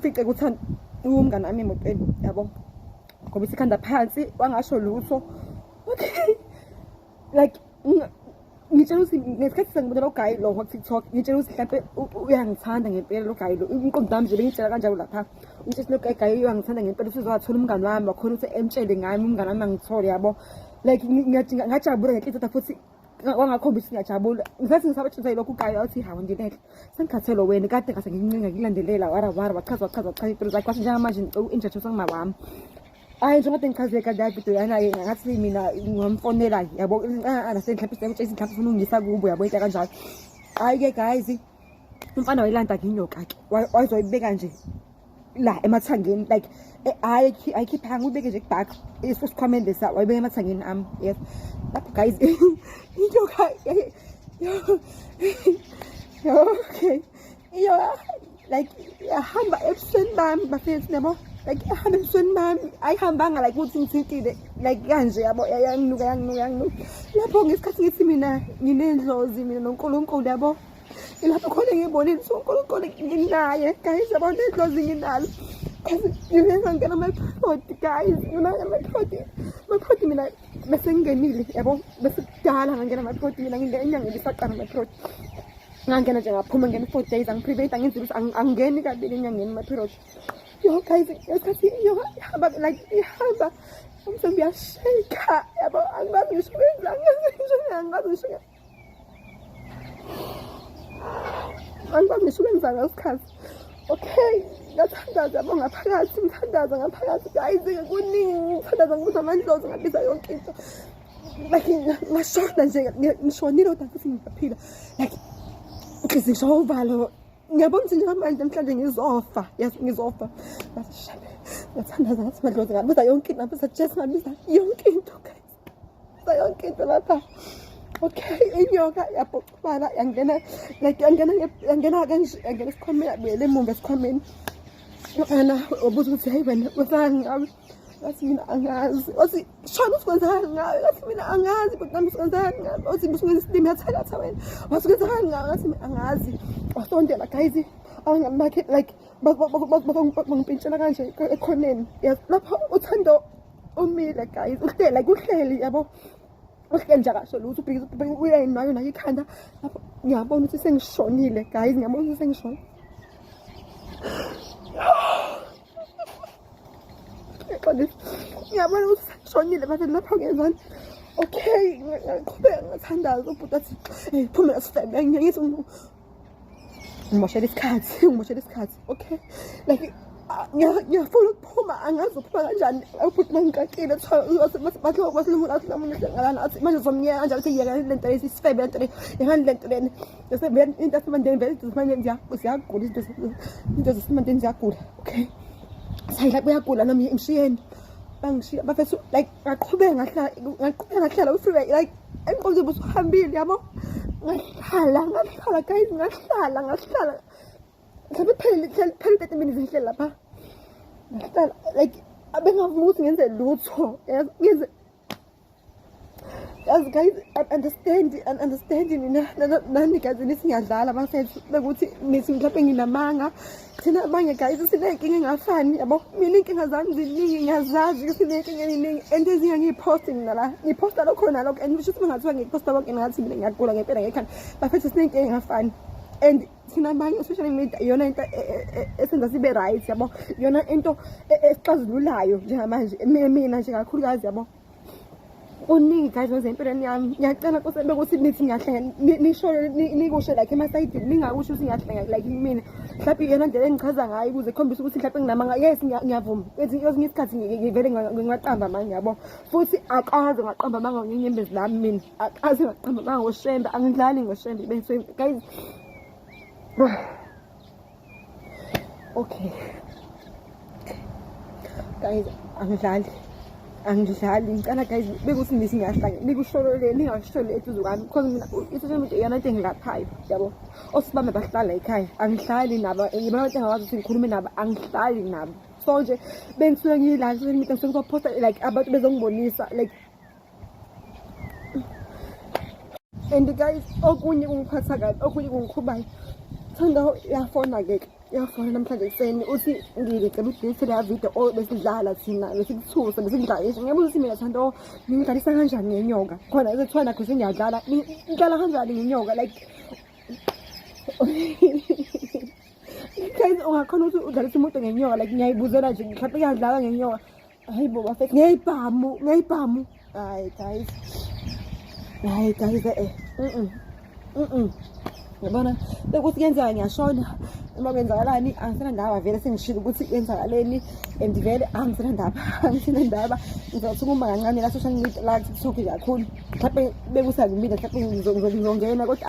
Fice kuthanda umngane wami emotweni yabo. Ngoba isikhanda phansi wangasho lutho. Okay. Like ngitshela ukuthi ngesikhathi sengibona lo guy lo ku-TikTok ngitshela ukuthi mhlampe uyangithanda ngempela lo guy lo umqondo wami nje bengitshela kanjalo lapha ngitshela lo guy uyangithanda ngempela usuzowathola umngane wami wakhona ukuthi emtshele ngami umngane wami angithole yabo like ngajabula ngenhliziyo futhi wangakhombisa ngiyajabula ngisathi ngisabatshisa yilokhu ugayi wathi hawu ndinenhle sengikhathele wena kade ngase ngincenga ngilandelela wara wara wachaza wachaza wachaza iy'mpilo zakhe wathi njengamanje ngicela u-injection sangima wami Hayi njengoba ngichazile kade ya video yana ngathi mina ngamfonela yabo understand mhlawumbe siyakutshela mhlawumbe ufuna ungisa kubo yabo into kanjalo. Hayi ke guys umfana wayilanda nginyoka ke wazoyibeka nje la emathangeni like eh, hayi ayikhiphanga uyibeke nje kubhaka isikhwameni lesa wayibeka emathangeni ami yes lapho guys inyoka okay iyo like yahamba ebusweni bami bafethu yabo like yahamba ebusweni bami ayihambanga like ukuthi ngithintile like kanje yabo yanginuka yanginuka yanginuka lapho ngesikhathi ngithi mina nginendlozi mina noNkulunkulu yabo ilapho khona ngibonile ukuthi uNkulunkulu nginaye guys yabo nedlozi nginalo ngike ngangena ama-prod guys mina ama-prod ama-prod mina bese ngingenile yabo bese kudala ngangena ama-prod mina ngingena inyanga ibisaqala ama-prod ngangena nje ngaphuma ngena 4 days angiprevent angenzi lutho angingeni kabili enyangeni ma-period yo guys ngesikhathi yo ihamba like ihamba umzimba uyashayika yabo angikwazi ngisho ukwenza ngisho angikwazi ngisho angikwazi ngisho ukwenza ngasikhathi okay ngathandaza yabo ngaphakathi ngithandaza ngaphakathi guys kuningi ngithandaza ngibuza amandlozi ngabiza yonke into like ngashona nje ngishonile kodwa futhi ngiyaphila like inhliziyo ishaya uvalo ngiyabona ukuthi njengamanje namhlanje ngizofa yes ngizofa ngasishabe ngathandaza ngathi madlozi ngabiza yonke into ngabiza Jesu ngabiza yonke into guys ngabiza yonke into lapha okay inyoka yabhocobala yangena like yangena yangena kanje yangena esikhwameni yabuyela emumva esikhwameni mfana wabuza ukuthi hayi wena wenzani ngawe ngathi mina angazi wathi shona ukuthi kwenzakani ngawe ngathi mina angazi but nami kwenzakani ngawe wathi busuke isilimi yathakatha wena wathi kwenzakani ngawe ngathi mina angazi wasondela guys abangani bakhe like bangipintshela kanje ekhoneni yes lapho uthando umile guys uhleli like uhleli yabo uhleli nje akasho lutho ubhekisa uyayinwayo nayo ikhanda lapho ngiyabona ukuthi sengishonile guys ngiyabona ukuthi sengishonile Ngixolisa. Ngiyabona ukuthi sengishonile manje lapho ngenzani. Okay, ngaqhubeka ngathandaza ubhuti athi, hey phumela sifebe ngithi ngimoshela isikhathi, ngimoshela isikhathi. Okay. Like ngiyafuna ukuphuma angazi uphuma kanjani ubhuti mangikakile bathi athi manje uzomyeka kanjani uthi yeka lento lesi isifebe lento le yekani lento lena into yasemandeni vele izinto zesimandeni ziyagula izinto zesimandeni ziyagula okay sayila kuyagula nami ngishiyeni bangishiya bafethu like ngaqhubeka ngahlala ngaqhubeka ngahlala ufike like emqondo ubusuhambile yabo ngahlala ngahlala guys ngahlala ngahlala mhlawumbe phele phele 30 minutes ngihleli lapha ngahlala like abengavumi ukuthi ngenze lutho ngenze yazi guys I understand I understand nina nani guys nithi ngiyadlala bafethu bekuthi nithi mhlawumbe nginamanga thina abanye guys siney'nkinga engafani yabo mina iy'nkinga zami ziningi ngiyazazi siney'nkinga eziningi and ezinye ngiyiphosti mina la ngiphosta lokho nalokho and kusho ukuthi ngathiwa ngiphosta konke ngathi mina ngiyagula ngempela ngekhanda bafethu siney'nkinga engafani and thina abanye especially media iyona into e, e, e, esenza sibe right yabo iyona into esixazululayo njengamanje mina nje kakhulukazi yabo kuningi guys wenza empilweni yami ngiyacela nkosi bekuthi nithi ngiyahlenga nisho nikusho like emasayidini ningakusho ukuthi ngiyahlenga like mina mhlawumbe iyona ndlela engichaza ngayo ukuze khombisa ukuthi mhlawumbe nginamanga yes ngiyavuma kwezinye isikhathi ngivele ngingaqamba amanga yabo futhi akaze ngaqamba amanga ngenyembezi lami mina akaze ngaqamba amanga ngoshembe angidlali ngoshembe bese guys okay guys angidlali angidlali ngicela guys bekuthi ngithi ngiyahlanya nikusholo ningakusholi eduze kwami because mina i-social media iyona into engilaphayo yabo osibambe bahlala ekhaya angihlali nabo ngibona abantu engakwazi ukuthi ngikhulume nabo angihlali nabo so nje bengisuke ngiyila social media ngisuke ngizophosta like abantu bezongibonisa like and guys okunye kungiphatha kabi okunye kungikhubayo thanda yafona-ke Uyafona namhlanje ekuseni uthi ngicela udelete leya video oh besidlala thina besikuthusa besikudlalisa. Ngiyabuza ukuthi mina Thando ngidlalisa kanjani ngenyoka? Khona ekuthiwa nakho sengiyadlala. Ngidlala kanjani ngenyoka like guys ungakhona ukuthi udlalise umuntu ngenyoka like ngiyayibuzela nje mhlawumbe kuyadlala ngenyoka. Hayi bo bafethu ngeyibhamu ngeyibhamu. Hayi guys. Hayi guys eh. Yabona bekuthi kuyenzeka ngiyashona uma kwenzakalani angisenandaba vele sengishilo ukuthi kwenzakaleni and vele angisenandaba angisenandaba ngizothi kuma kancane la social media la TikTok kakhulu mhlawumbe bekusakumina mhlawumbe ngizongena kodwa.